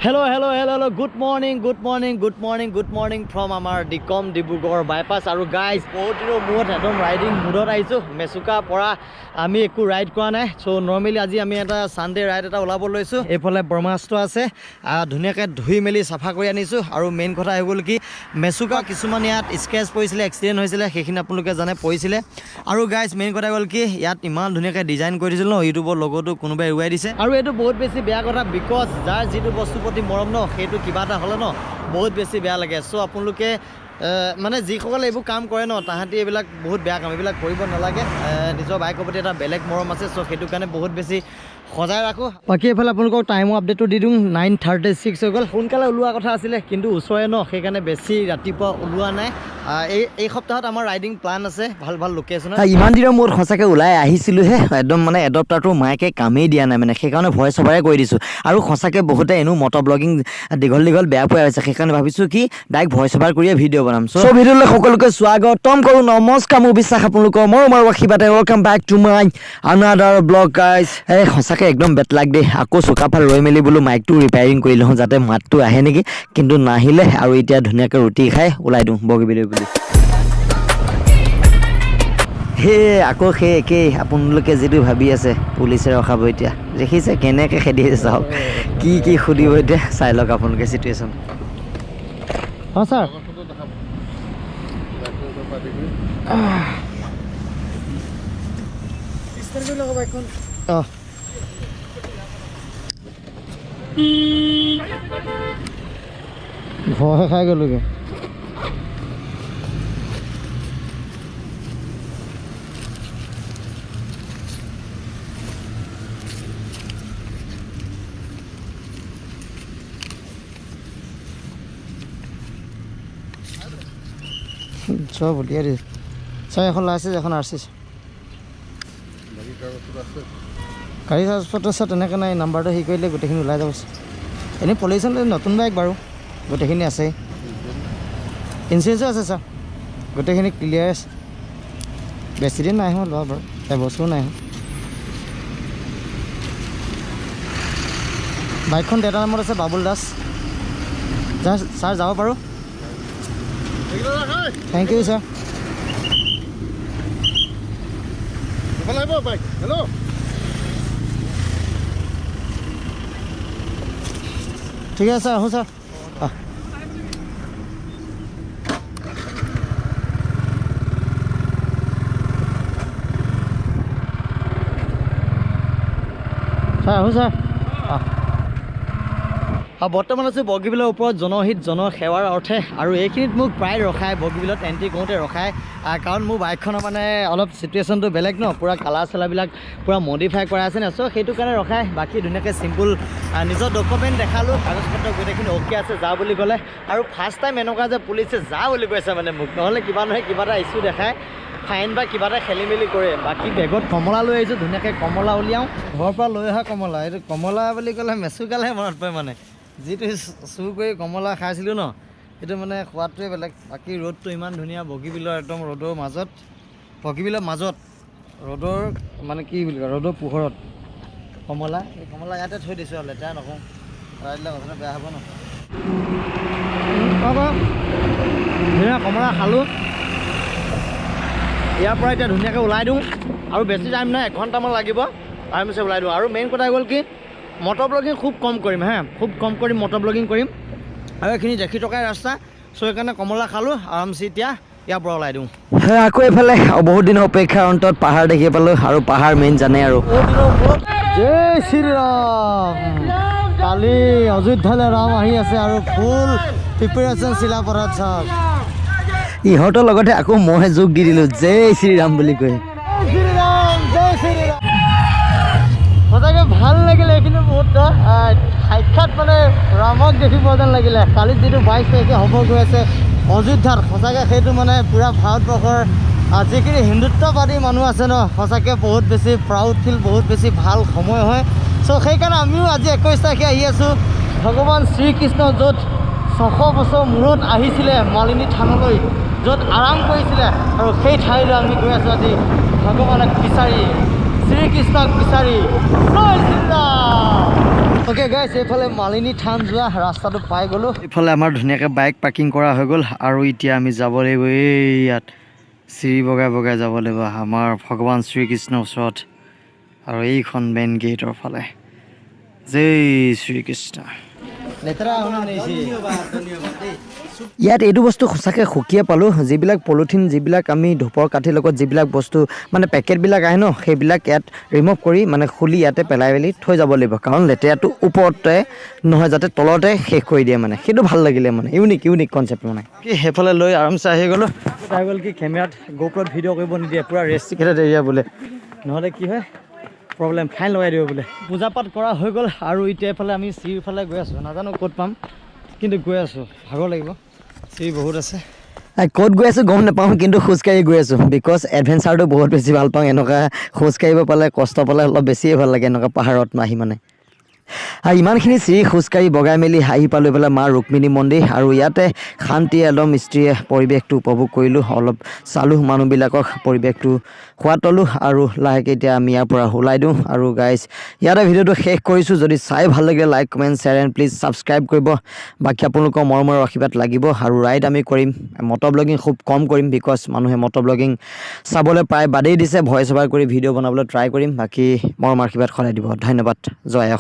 Hello hello hello hello, good morning, good morning, good morning, good morning from আমাৰ Dikom Dibrugarh bypass. আৰু guys, বহুত দিনৰ মূৰত একদম ৰাইডিং মুডত আহিছোঁ। মেচুকাৰ পৰা আমি একো ৰাইড কৰা নাই। চ' নৰ্মেলি আজি আমি এটা ছানডে ৰাইড এটা ওলাব লৈছোঁ। এইফালে ব্ৰহ্মাস্ত্ৰ আছে, ধুনীয়াকৈ ধুই মেলি চাফা কৰি আনিছোঁ। আৰু মেইন কথা হৈ গ'ল কি, মেচুকা কিছুমান ইয়াত স্ক্ৰেচ পৰিছিলে, এক্সিডেণ্ট হৈছিলে, সেইখিনি আপোনালোকে জানে পৰিছিলে। আৰু গাইজ, মেইন কথা হ'ল কি, ইয়াত ইমান ধুনীয়াকৈ ডিজাইন কৰি দিছিল ন, ইউটিউবৰ লগতো কোনোবাই এৰুৱাই দিছে। আৰু এইটো বহুত বেছি বেয়া কথা, because যাৰ যিটো বস্তুৰ প্ৰতি মৰম ন, সেইটো কিবা এটা হ'লে ন বহুত বেছি বেয়া লাগে। চ' আপোনালোকে মানে যিসকলে এইবোৰ কাম কৰে ন, তাহাঁতি এইবিলাক বহুত বেয়া কাম, এইবিলাক কৰিব নালাগে। নিজৰ বাইকৰ প্ৰতি এটা বেলেগ মৰম আছে, চ' সেইটো কাৰণে বহুত বেছি সজাই ৰাখোঁ। বাকী এইফালে আপোনালোকক টাইমৰ আপডেটটো দি দিওঁ, 9:36 হৈ গ'ল। সোনকালে ওলোৱা কথা আছিলে, কিন্তু ওচৰে ন, সেইকাৰণে বেছি ৰাতিপুৱা ওলোৱা নাই। এই সপ্তাহত আমাৰ ৰাইডিং প্লান আছে ভাল ভাল লোকেশ্যনত। ইমান দিনৰ মূৰত সঁচাকৈ ওলাই আহিছিলোঁহে, একদম মানে এডপ্টাৰটো মাইকে কামেই দিয়া নাই, মানে সেইকাৰণে ভইচ অভাৰে কৰি দিছোঁ। আৰু সঁচাকৈ বহুতে এনেও মটৰ ব্লগিং দীঘল দীঘল বেয়া পোৱা হৈছে, সেইকাৰণে ভাবিছোঁ কি ডাইৰেক্ট ভইচ অভাৰ কৰিয়ে ভিডিঅ' বনাম। চ' ভিডিঅ'লৈ সকলোকে স্বাগতম কৰোঁ, নমস্কাৰ। মোৰ বিশ্বাস আপোনালোকৰ মৰম আৰু আশীৰ্বাদে welcome back to my another vlog, guys. এই সঁচাকৈ একদম বেট লাগ দেই। আকৌ চুকাফাল ৰৈ মেলি বোলো মাইকটো ৰিপেয়াৰিং কৰি লওঁ, যাতে মাতটো আহে নেকি, কিন্তু নাহিলে। আৰু এতিয়া ধুনীয়াকৈ ৰুটি খাই ওলাই দিওঁ বগীবিল বুলি। সেই আকৌ সেই একেই, আপোনালোকে যিটো ভাবি আছে, পুলিচে ৰখাব এতিয়া। দেখিছে কেনেকৈ খেদি আছে, চাওক কি কি সুধিব এতিয়া, চাই লওক আপোনালোকে চিটুৱেশ্যন। অঁ ছাৰ, অঁ, ভয় খাই গ'লোগৈ। চব উলিয়াই দিছে ছাৰ। এখন লাইচেঞ্চ, এখন আৰ চি, গাড়ী কাগজ পত্ৰ ছাৰ তেনেকৈ নাই। নাম্বাৰটো হেৰি কৰিলে গোটেইখিনি ওলাই যাব। এনেই পলিউশ্যন, নতুন বাইক বাৰু, গোটেইখিনি আছে। ইঞ্চুৰেঞ্চো আছে ছাৰ, গোটেইখিনি ক্লিয়াৰ আছে। বেছি দিন নাই হোৱা লোৱা বাৰু, এবছৰো নাই হোৱা। বাইকখন দেউতাৰ নামত আছে, বাবুল দাস। ছাৰ, যাব পাৰোঁ? Thank you sir. Hello. ঠিক আছে, আহোঁ ছাৰ। অঁ, ছাৰ আহোঁ ছাৰ। অঁ, বৰ্তমান আছোঁ বগীবিলৰ ওপৰত জনহিত জনসেৱাৰ অৰ্থে। আৰু এইখিনিত মোক প্ৰায় ৰখায়, বগীবিলত এণ্ট্ৰি কৰোঁতে ৰখায়, কাৰণ মোৰ বাইকখনৰ মানে অলপ চিটুৱেশ্যনটো বেলেগ ন, পূৰা কালাৰ চালাৰবিলাক পূৰা মডিফাই কৰা আছে ন, চ' সেইটো কাৰণে ৰখায়। বাকী ধুনীয়াকৈ চিম্পুল নিজৰ ডকুমেণ্ট দেখালোঁ, কাগজ পত্ৰ গোটেইখিনি অ'কে আছে, যা বুলি ক'লে। আৰু ফাৰ্ষ্ট টাইম এনেকুৱা যে পুলিচে যা বুলি কৈছে মানে মোক, নহ'লে কিবা নহয় কিবা এটা ইছ্যু দেখায়, ফাইন বা কিবা এটা খেলি মেলি কৰে। বাকী বেগত কমলা লৈ আহিছোঁ, ধুনীয়াকৈ কমলা উলিয়াওঁ। ঘৰৰ পৰা লৈ অহা কমলা, এইটো কমলা বুলি ক'লে মেচুকালেহে মনত পৰে, মানে যিটো চুৰ কৰি কমলা খাইছিলোঁ ন, সেইটো মানে সোৱাদটোৱে বেলেগ। বাকী ৰ'দটো ইমান ধুনীয়া, বগীবিলৰ একদম ৰ'দৰ মাজত, বগীবিলৰ মাজত ৰ'দৰ মানে কি বুলি কয়, ৰ'দৰ পোহৰত কমলা, এই কমলা ইয়াতে থৈ দিছোঁ আৰু লেতেৰা নকওঁ, পেলাই দিলে কথাটো বেয়া হ'ব ন। ধুনীয়া কমলা খালোঁ। ইয়াৰ পৰা এতিয়া ধুনীয়াকৈ ওলাই দিওঁ, আৰু বেছি টাইম নাই, এঘণ্টামান লাগিব, আৰামছে ওলাই দিওঁ। আৰু মেইন কথা হ'ল কি, মটৰ ব্লগিং খুব কম কৰিম, হে খুব কম কৰিম, মটৰ ব্লগিং কৰিম। আৰু এইখিনি দেখি থকাই ৰাস্তা, চ' সেইকাৰণে কমলা খালোঁ, আৰামছে এতিয়া ইয়াৰ পৰা ওলাই দিওঁ। আকৌ এইফালে বহুত দিনৰ অপেক্ষাৰ অন্তত পাহাৰ দেখি পালোঁ, আৰু পাহাৰ মেইন জানে আৰু। জয় শ্ৰীৰাম। কালি অযোধ্যালৈ ৰাম আহি আছে আৰু ফুল প্ৰিপেৰেশ্যন চিলাপথাৰত চাওক। ইহঁতৰ লগতে আকৌ মই যোগ দি দিলোঁ জয় শ্ৰীৰাম বুলি কৈ। শ্ৰীৰাম, জয় শ্ৰীৰাম। সঁচাকৈ ভাল লাগিলে এইখিনি মুহূৰ্ত, সাক্ষাৎ মানে ৰামক দেখি পোৱা যেন লাগিলে। কালি যিটো 22 তাৰিখে হ'ব গৈ আছে অযোধ্যাত, সঁচাকৈ সেইটো মানে পূৰা ভাৰতবৰ্ষৰ যিখিনি হিন্দুত্ববাদী মানুহ আছে ন, সঁচাকৈ বহুত বেছি প্ৰাউড ফিল, বহুত বেছি ভাল সময় হয়। চ' সেইকাৰণে আমিও আজি 21 তাৰিখে আহি আছোঁ। ভগৱান শ্ৰীকৃষ্ণ য'ত 600 বছৰ মূৰত আহিছিলে মালিনী থানলৈ, য'ত আৰাম কৰিছিলে, আৰু সেই ঠাইলৈ আমি গৈ আছোঁ আজি ভগৱানক বিচাৰি, শ্ৰীকৃষ্ণক বিচাৰি। জয় শ্ৰীৰাম। অ'কে গাইছ, এইফালে মালিনী থান যোৱা ৰাস্তাটো পাই গ'লোঁ। এইফালে আমাৰ ধুনীয়াকৈ বাইক পাৰ্কিং কৰা হৈ গ'ল আৰু এতিয়া আমি যাব লাগিব, এই ইয়াত চিৰি বগাই বগাই যাব লাগিব আমাৰ ভগৱান শ্ৰীকৃষ্ণৰ ওচৰত আৰু এইখন মেইন গেটৰ ফালে। জয় শ্ৰীকৃষ্ণ। লেতেৰা। ইয়াত এইটো বস্তু সঁচাকৈ সুকীয়া পালোঁ। যিবিলাক পলিথিন, যিবিলাক আমি ধূপৰ কাঠিৰ লগত যিবিলাক বস্তু, মানে পেকেটবিলাক আহে ন, সেইবিলাক ইয়াত ৰিম'ভ কৰি, মানে খুলি ইয়াতে পেলাই মেলি থৈ যাব লাগিব। কাৰণ লেতেৰাটো ওপৰতে নহয়, যাতে তলতে শেষ কৰি দিয়ে। মানে সেইটো ভাল লাগিলে, মানে ইউনিক ইউনিক কনচেপ্ট মানে। কি সেইফালে লৈ আৰামছে আহি গ'লোঁ। আহি গ'ল কি, কেমেৰাত গোপ্ৰত ভিডিঅ' কৰিব নিদিয়ে, পূৰা ৰেষ্ট্ৰিক্টেড এৰিয়া বোলে। নহ'লে কি হয়, প্ৰব্লেম, ফাইন লগাই দিব বোলে। পূজা পাত কৰা হৈ গ'ল আৰু এতিয়া এইফালে আমি চিৰিৰ ফালে গৈ আছোঁ। নাজানো ক'ত পাম, কিন্তু গৈ আছোঁ। ভাগৰ লাগিব, চিৰি বহুত আছে। ক'ত গৈ আছোঁ গম নাপাওঁ, কিন্তু খোজকাঢ়ি গৈ আছোঁ, because এডভেঞ্চাৰটো বহুত বেছি ভাল পাওঁ। এনেকুৱা খোজকাঢ়িব পালে, কষ্ট পালে অলপ বেছিয়ে ভাল লাগে এনেকুৱা পাহাৰত আহি মানে। আৰু ইমানখিনি চিৰি খোজকাঢ়ি বগাই মেলি আহি পালোঁ এইফালে মা ৰুক্মিণী মন্দিৰ আৰু ইয়াতে শান্তি একদম স্থিৰ পৰিৱেশটো উপভোগ কৰিলোঁ। অলপ চালোঁ মানুহবিলাকক, পৰিৱেশটো সোৱাদ ল'লোঁ আৰু লাহেকৈ এতিয়া আমি ইয়াৰ পৰা ওলাই দিওঁ। আৰু গাইজ, ইয়াতে ভিডিঅ'টো শেষ কৰিছোঁ। যদি চাই ভাল লাগিলে, like, comment, share and please subscribe কৰিব। বাকী আপোনালোকৰ মৰমৰ আশীৰ্বাদ লাগিব। আৰু ৰাইড আমি কৰিম, মট' ব্লগিং খুব কম কৰিম, because মানুহে মট' ব্লগিং চাবলৈ প্ৰায় বাদেই দিছে। ভইচ অভাৰ কৰি ভিডিঅ' বনাবলৈ ট্ৰাই কৰিম। বাকী মৰমৰ আশীৰ্বাদ সদায় দিব। ধন্যবাদ। জয়।